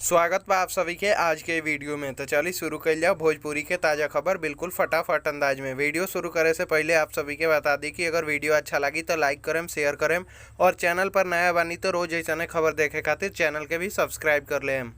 स्वागत बा आप सभी के आज के वीडियो में। तो चलिए शुरू कर लिया भोजपुरी के ताज़ा खबर बिल्कुल फटाफट अंदाज में। वीडियो शुरू करे से पहले आप सभी के बता दी कि अगर वीडियो अच्छा लगी तो लाइक करेम, शेयर करेम और चैनल पर नया बानी तो रोज ऐसा खबर देखे खातिर चैनल के भी सब्सक्राइब कर लेम।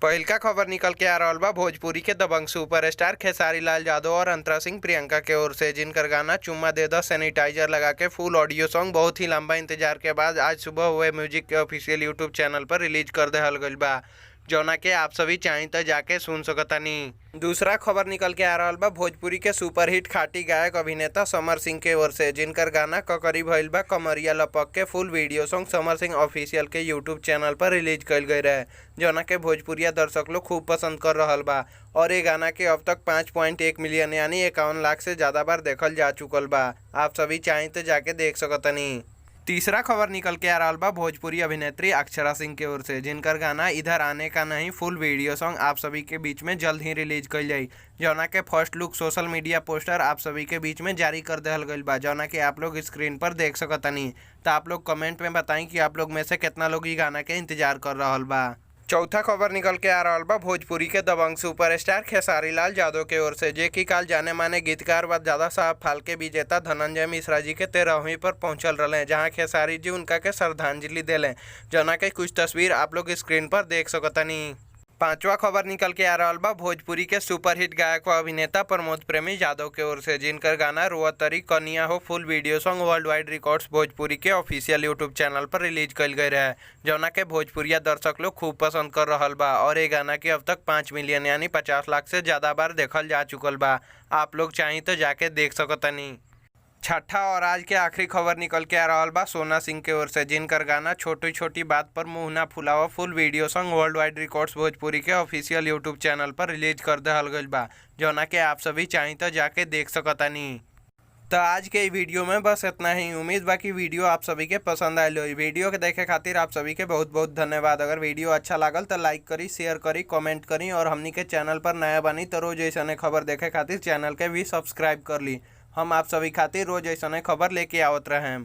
पहिलका खबर निकल के आ रहा बा भोजपुरी के दबंग सुपरस्टार खेसारी लाल यादव और अंतरा सिंह प्रियंका के ओर से, जिनकर गाना चुम्मा दे दो सैनिटाइजर लगा के फुल ऑडियो सॉन्ग बहुत ही लंबा इंतजार के बाद आज सुबह हुए म्यूजिक के ऑफिशियल यूट्यूब चैनल पर रिलीज कर देहल गइल बा, जौना के आप सभी चाहें तो जाके सुन सकतानी। दूसरा खबर निकल के आ रहा बा भोजपुरी के सुपरहिट खाटी गायक अभिनेता समर सिंह के ओर से, जिनकर गाना ककरी भइल बा कमरिया लपक के full video song Samar Singh official के यूट्यूब चैनल पर रिलीज कइल गई रहे, जौना के भोजपुरिया दर्शक लोग खूब पसंद कर रहल बा और ये गाना के अब तक 5.1 मिलियन यानी 51 लाख से ज़्यादा बार देखल जा चुकल बा। आप सभी चाहें तो जाके देख सकतनी। तीसरा खबर निकल के आ रहा बा भोजपुरी अभिनेत्री अक्षरा सिंह के ओर से, जिनकर गाना इधर आने का नहीं फुल वीडियो सॉन्ग आप सभी के बीच में जल्द ही रिलीज कइल जाई, जौना के first look social media poster आप सभी के बीच में जारी कर देहल गइल बा, जौना के आप लोग स्क्रीन पर देख सकतनी। तो आप लोग कमेंट में बताई कि आप लोग में से कितना लोग ई गाना के इंतजार कर रहल बा। चौथा खबर निकल के आ रहा बा भोजपुरी के दबंग सुपरस्टार खेसारी लाल यादव के ओर से, जे कि काल जाने माने गीतकार व दादा साहब फाल्के विजेता धनंजय मिश्रा जी के 13वीं पर पहुंचल रहे, जहां खेसारी जी उनका के श्रद्धांजलि दिले, जना के कुछ तस्वीर आप लोग स्क्रीन पर देख सकतनी। पांचवा खबर निकल के आ रहा बा भोजपुरी के सुपरहिट गायक व अभिनेता प्रमोद प्रेमी यादव के ओर से, जिनकर गाना रोअतरी कनिया हो full video song world wide records Bhojpuri के ऑफिशियल यूट्यूब चैनल पर रिलीज कइल गई रहे, जौना के भोजपुरिया दर्शक लोग खूब पसंद कर रहल बा और ये गाना के अब तक 5 मिलियन यानी 50 लाख से ज़्यादा बार देखल जा चुकल बा। आप लोग चाहें तो जाके देख सकतनी। छठा और आज के आखिरी खबर निकल के आ रहा बा सोना सिंह के ओर से, जिनकर गाना छोटी छोटी बात पर मुंह ना फुलावा full video song world wide records Bhojpuri के ऑफिशियल यूट्यूब चैनल पर रिलीज कर देहल गइल बा, जौना के आप सभी चाहें तो जाके देख सकतानी। तो आज के वीडियो में बस इतना ही। उम्मीद बाकी वीडियो आप सभी के पसंद आयल होई। वीडियो के देखे खातिर आप सभी के बहुत बहुत धन्यवाद। अगर वीडियो अच्छा लागल तो लाइक करी, शेयर करी, कमेंट करी और हमनी के चैनल पर नया बानी तो रोज ऐसा खबर देखे खातिर चैनल के भी सब्सक्राइब कर ली। हम आप सभी खातिर रोज ऐसा खबर लेके आवत रहें।